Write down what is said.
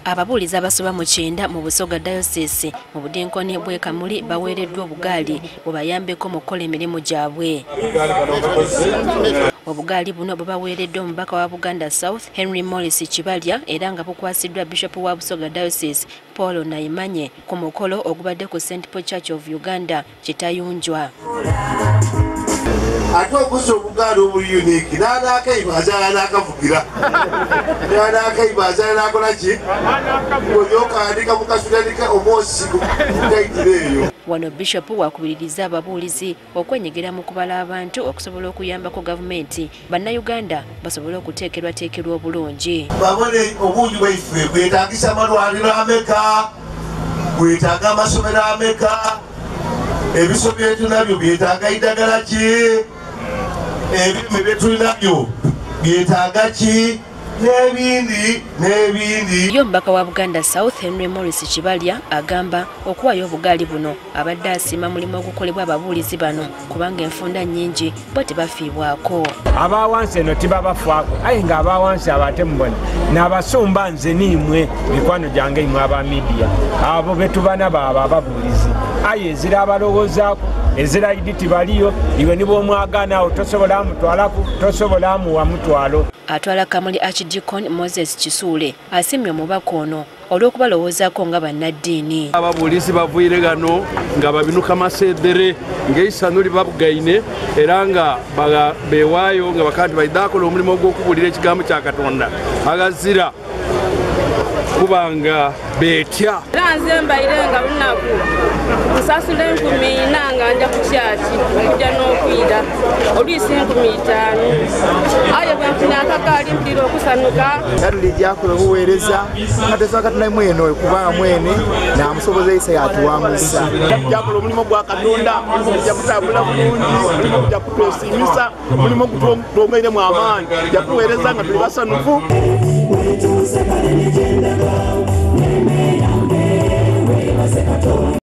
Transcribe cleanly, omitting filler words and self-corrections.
Ababuulizi abasoba mu 90 mu Busoga Diocese mu budinkoni bw'e Kamuli baweereddwa obugaali bubayambeko mu kukola emirimu gyabwe. Obugaali buno bubaweereddwa omubaka wa Buganda South Henry Morris Kibalya era nga bukwasiddwa Bishop wa Busoga Diocese Paul Naimanye ku mukolo ogubadde ku St. Paul Church of Uganda Kitayunjwa. Ate okussa obugaali obuli unique n'anaakaiba azaala n'akavugira n'anaakaiba azaala n'akola ki oyokaandika mu kasulalika omwosi gutayitira eyo. Wano Bishop wakubiririza ababuulizi okwenyigira mu kubala abantu okusobola okuyambako gavumenti bannayuganda basobole okuteekerwateekerwa obulungi. Babone obungi bwaife bwetaagisa amalwaliro ameka, bwetaaga amasomero ameka, ebiso byetulabyo byetaaga eddagala ki, ebirime byetulabyo byetaaga ki, n'ebindi n'ebindi. Ye omubaka wa Buganda South Henry Morris Kibalya agamba okuwaayo obugaali buno abadde asiima mulimu ogukolebwa ababuulizi bano kubanga enfunda nnyingi bo tebafiibwako. Abawansi eno tibabafaako aye nga abawansi abate mubona n'abasumba nze niimwe mikwano gyange imwe aba media abo betubana baabo ababuulizi aye ezira abalowoozaako ezira idi tibaliyo iwe ni bw'omwagaana awo tosobola mutwalaku tosobola muwa mutwalo. Atwala Kamuli Archdeacon Moses Kisuule asiimye omubaka ono olw'okubalowoozaako nga bannaddiini. Ababuulizi bavuire gano nga babinuka masedere ng'eisano libabugaine era nga bewaayo nga bakandi baidaakola omulimu ogw'okubuulira ekigambo kya Katonda agazira kubanga betya. Era nze mbaire nga lunaku nsasula 4,000 nga nja ku kyaki okujja n'okwira oluisi 5,000 aye bwe nfuna akagaali mpulira okusanuka. Tulijja kukola obuweereza nga tesobola Katonda mwene kubanga mwene n'amusobozesa yatuwangusa. Tujja kukola omulimu gwa Katonda, omulimu gujja kutambula bulungi, omulimu gujja kutwesiimisa, omulimu gutwongeiremu amaanyi, tujja kuweereza nga tuli basanufu.